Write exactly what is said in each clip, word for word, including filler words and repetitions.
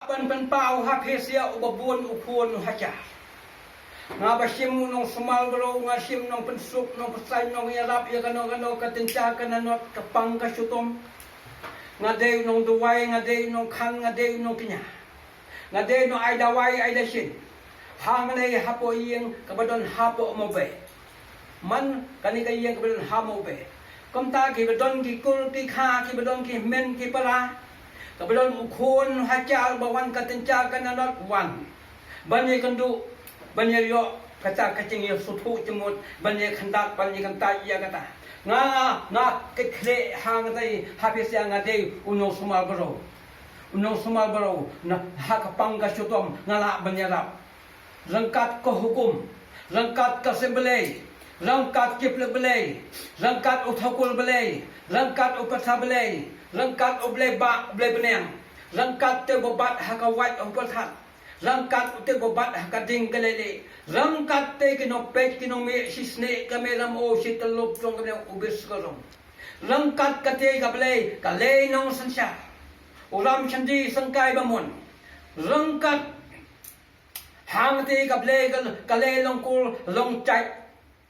Ban pynpaw ha phi sia uba bun u khun u hajar. Nga ba shim u nongsumar bro, nga shim nongpynsuk, nongpynsai, nongïarap ïa kano kano ka tynjar ka nanot, ka pang ka shitom. Nga dei u nongduwai, nga dei u nongkhan, nga dei u nongkñia. Nga dei u nongai dawai ai dashin. Hangne hapoh ïing kaba don hapoh Mawbei. Man kane ka ïing kaba don ha Mawbei. Kumta kiba don ki kur ki kha, kiba don ki hynmen ki para, kaba don u khun u hajar ba wan ka tynjar ka nanot, wan ban ïakynduh, ban ïaïoh kata ka jingïasngewthuh jingmut, ban ïakyndat, ban ïakyntait ïa kata. Nga, nga kit khlieh ha nga dei, ha phi sia nga dei u nongsumar bro. U nongsumar bro, na ha ka pang ka shitom nga lah ban ïarap. Ryngkat ka hukum, ryngkat ka sem Blei, ryngkat ki pli Blei, ryngkat u thakur Blei, ryngkat u pyrtha Blei, ryngkat u Blei Bah, u Blei Bneng, ryngkat te ba bat ha ka wait u pyrthat, ryngkat te ba bat ha ka ding ka lele, ryngkat te ki nongpeit ki nongmih, shi snieh ka mei ram o, shi tyllup jong ka mei u bis ka rong. Ryngkat kate ka Blei ka lei nongsynshar, u ram shynti syngkai ba mon. Ryngkat hangte ka Blei ka, ka lei long kur long jait,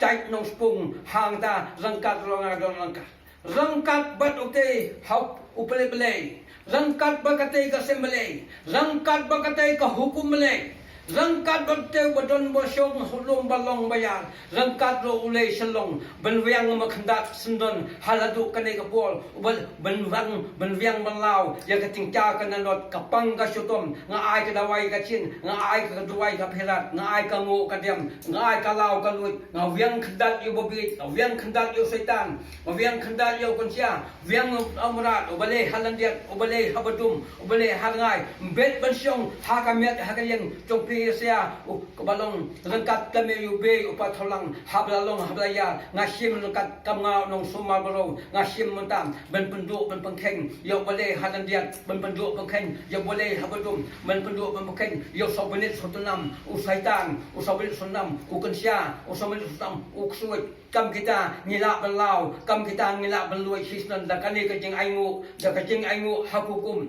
jait nongspung hangta ryngkat long adon ryngkat. Ryngkat bad ute hau u pli Blei. Ryngkat bad kate ka sem Blei. Ryngkat bad kate ka hukum Blei. Ryngkat bad te ba don ba shong, u lum ba long ba ïar. Ryngkat ruh u lei shalong. Ban wiang ma khyndat syndon ha la duh kane ka por. Ban, ban wiang, ban wiang ban law ïa ka jingja ka nanot, ka pang ka shitom. Nga ai ka dawai ka jin, nga ai ka dawai ka phirat, nga ai ka nguh ka diam, nga ai ka law ka luid. Nga wiang khyndat ïa u babieit, nga wiang khyndat ïa u Soitan, nga wiang khyndat ïa u kynsia, wiang u mrad, u ba lei ha lyndet, u ba lei ha badum, u ba lei ha rngai. Mbit ban shong ha ka miat ha ka ïing jong phi sia, u kaba long ryngkat ka mei u bei u pa tholang, ha ba la long ha ba la ïar. Nga shim ryngkat kam nga u nongsumar bro, nga shim mynta ban pynduh ban pynkheiñ ïa u ba lei ha lyndet, ban pynduh pynkheiñ ïa u ba lei ha badum, ban pynduh ban pynkheiñ ïa u sawbnit sawtnam u Soitan, u sawbnit sawtnam u kynsia, u sawbnit sawtnam u ksuid. Kam kita ngi lah ban law, kam kita ngi lah ban luid shisnam da kane ka jingainguh, da ka jingainguh ha ka hukum,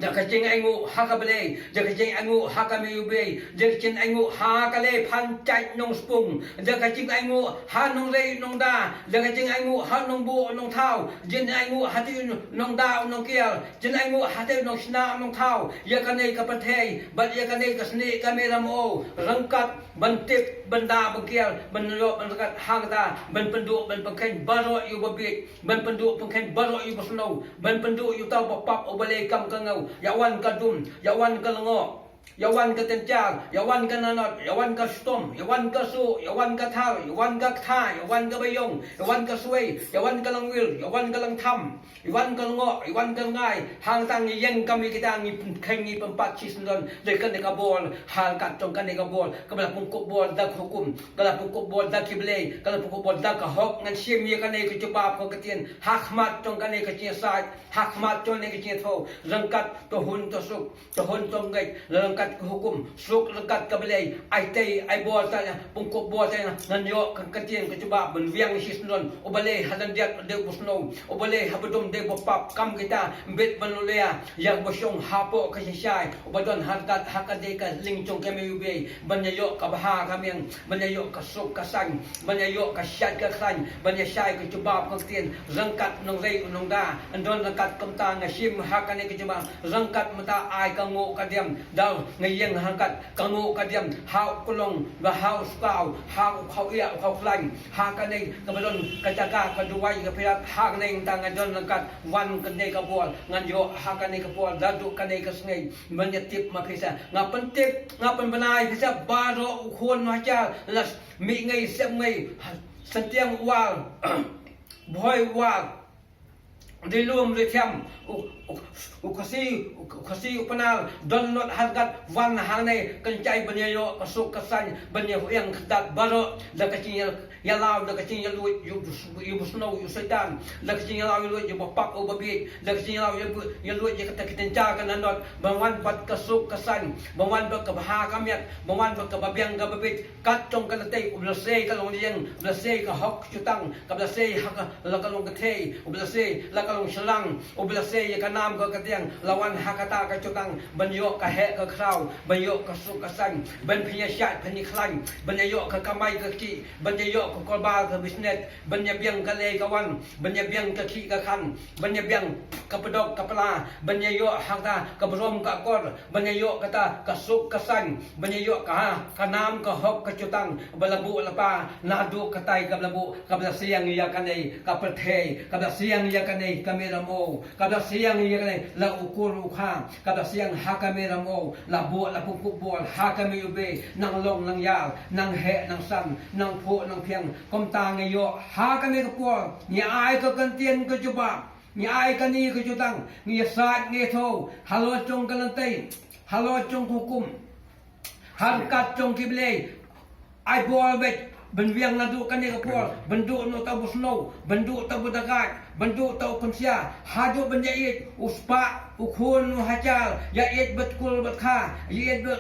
da ka jingainguh ha ka Blei, da ka jingainguh ha ka mei u bei, da ka jingainguh ha ka lei phan jait nongspung, da ka jingainguh ha nongrei nongda, da ka jingainguh ha nongbuh nongthaw, jingainguh ha te u nongda u nongkiar, jingainguh ha te u nongshna u nongthaw ïa kane ka pyrthei bad ïa kane ka snieh ka mei ram o. Ryngkat ban tip, ban da, ban kiar, ban ïoh, ban ryngkat hangta, ban pynduh ban pynkheiñ baroh ïa u babieit, ban pynduh pynkheiñ baroh ïa u basniew, ban pynduh ïa uta u bapap u ba lei kam ka ngew, ïa wan ka dum, ïa wan ka lyngngoh, ïa wan ka tynjar, ïa wan ka nanot, ïa wan ka shitom, ïa wan ka suh, ïa wan ka thar, ïa wan ka ktha, ïa wan ka baïong, ïa wan ka swei, ïa wan ka langwir, ïa wan ka langtham, ïa wan ka lyngngoh, ïa wan ka rngai. Hangta ngi ïeng kam ïa kita, ngi pynkheiñ, ngi pynpat shisyndon da kane ka bor, ha ryngkat jong kane ka bor kaba la pynkup bor da ka hukum, ka la pynkup bor da ki Blei, ka la pynkup bor da ka hok. Ngan shim ïa kane ka jubab ka ktien ha khmat jong kane ka jingïasaid, ha khmat jong kane ka jingïathuh, ryngkat to hun to suk, to hun to ngeit, ryngkat ka hukum, suk ryngkat ka Blei. Ai tei, ai bor ta ïa, pynkup bor ta ïa, ngan ïoh ka ktien ka jubab ban wiang shisyndon. U ba lei ha lyndet dei u basniew, u ba lei ha badum dei u bapap. Kam kita, mbit ban luleh ïa ka ba shong hapoh ka shai, u ba don ha ryngkat ha ka dei ka lieng jong ka mei u bei, ban ïa ïoh ka bha ka miang, ban ïa ïoh ka suk ka saiñ, ban ïa ïoh ka shait ka khlaiñ, ban ïa shai ka jubab ka ktien. Ryngkat nongrei u nongda, yn don ryngkat. Kumta nga shim ha kane ka jubab, ryngkat mynta ai ka nguh ka diam, da nga ïeng ha ryngkat ka nguh ka diam ha u klong, ba ha u skaw, ha u khaw ïa, u khaw khlaiñ, ha kane kaba don ka jaka ka duwai ka phirat. Ha kane mynta nga don ryngkat, wan kane ka bor, ngan ïoh ha kane ka bor, da duh kane ka sngi ban ïa tip ma phi sa. Nga pyntip, nga pynbna ïa phi sa baroh u khun u hajar, la mih ngei sep ngei, ha, Syntiew u War, Bhoi u War, Rilum Rithiam, u, u, u Khasi, u, u Khasi u Pnar, don lut ha ryngkat, wan hangne, kynjai ban ïa ïoh ka suk ka saiñ, ban ïa ïeng khyndat baroh da ka jingïa ïa law, da ka jingïaluid ïa u, ïa u basniew, ïa u Soitan, da ka jingïaluid ïa u bapap u babieit, da ka jingïaluid ïa u, ïaluid ïa kata ka tynjar ka nanot, ban wan bad ka suk ka saiñ, ban wan bad ka bha ka miat, ban wan bad ka babiang ka babit. Kat jong ka lynti, u ba la sei ka longïing, u ba la sei ka hok jutang, ka ba la sei ha ka la ka long kynthei, u ba la sei la ka Shlang, u Blei ïa ka nam ka ktiang, la wan ha kata ka jutang, ban ïoh ka heh ka khraw, ban ïoh ka suk ka saiñ, ban pynïashad pynïakhlaiñ, ban ïoh ka kamai ka kti, ban ïoh ka korbar ka bisnet, ban ïa biang ka lei ka wan, ban ïa biang ka khih ka khan, ban ïa biang ka pdok ka pla, ban ïa ïoh hangta ka brom ka kor, ban ïa ïoh kata ka suk ka saiñ, ban ïa ïoh ka ha, ka nam ka hok ka jutang, ba la buh la pa, naduh katai kaba la buh, kaba la siang ïa kane ka pyrthei, kaba la siang ïa kane ka mei ramew, kaba la siang ïa kane la u kur u kha, kaba la siang ha ka mei ramew, la buh la pynkup bor, ha ka mei u bei, nang long nang ïar, nang heh nang san, nang phuh nang phiang, kumta ngi ïoh, ha kane ka por, ngi ai ka kyntien ka jubab, ngi ai kane ka jutang, ngi ïasaid ngi ïathuh, halor jong ka lynti, halor jong ka hukum, ha ryngkat jong ki Blei, ai bor beit, ban biang naduh kane ka por, ban duh noh ta u sniew, ban duh ta u dakaid, ban duh ta u kynsia, haduh ban ïa ïeit, u spah, u khun, u hajar, ïa ïeit bad kur bad kha, ïa ïeit bad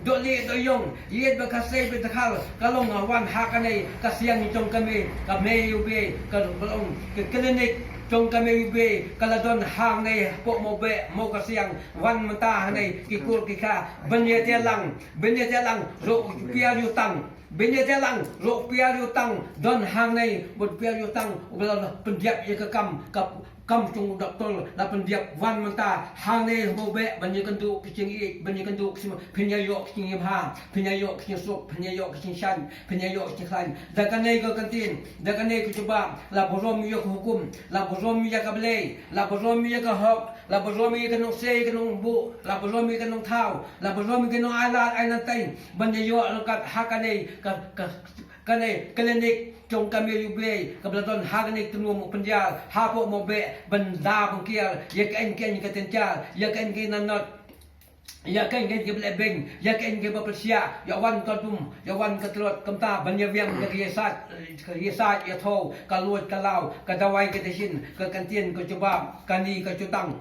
dohlieh dohïong, ïa ïeit bad khasi bad dkhar, ka long wan ha kane ka siang jong ka mei, ka mei u bei, ka long ka klinik jong ka mei u bei, ka la don hangne hapoh Mawbeh, Mawkyrsiang, wan mynta hangne ki kur ki kha, ban ïa tei lang, ban ïa tei lang, ruh u Piar Jutang, ban ïa tei lang, ruh u Piar Jutang, don hangne, bad u Piar Jutang, u la pyndiap ïa ka kam, ka kam jong u doktor, la pyndiap wan mynta, hangne Mawbeh, ban ïa kynduh ka jingïeit, ban ïa kynduh ka jing, phin ïa ïoh ka jingïabha, phin ïa ïoh ka jingsuk, phin ïa ïoh ka jingshaiñ, phin ïa ïoh ka jingkhlaiñ. Da kane ka kyntien, da kane ka jubab, la burom ïa ka hukum, la burom ïa ka Blei, la burom ïa ka hok, la burom ïa ka nongsiej ka nongbuh, la burom ïa ka nongthaw, la burom ïa ka nongailad ailad teng, ban ïa ïoh ryngkat ha kane ka, ka, kane klinik jong ka mei u bei, kaba la don ha kane ka tnum u Pyndiar, hapoh Mawbeh, ban da ban kiar ïa ka eng ka eng ka tynjar, ïa ka eng ka nanot, ïa ka eng ka eng ka bleh beng, ïa ka eng ka ba pyrshah, ïa wan ka dum, ïa wan ka tlot, kumta ban ïa biang ïa ka ïasaid, ka ïasaid ïathuh, ka luid ka law, ka dawai ka dashin, ka kyntien ka jubab, kane ka jutang.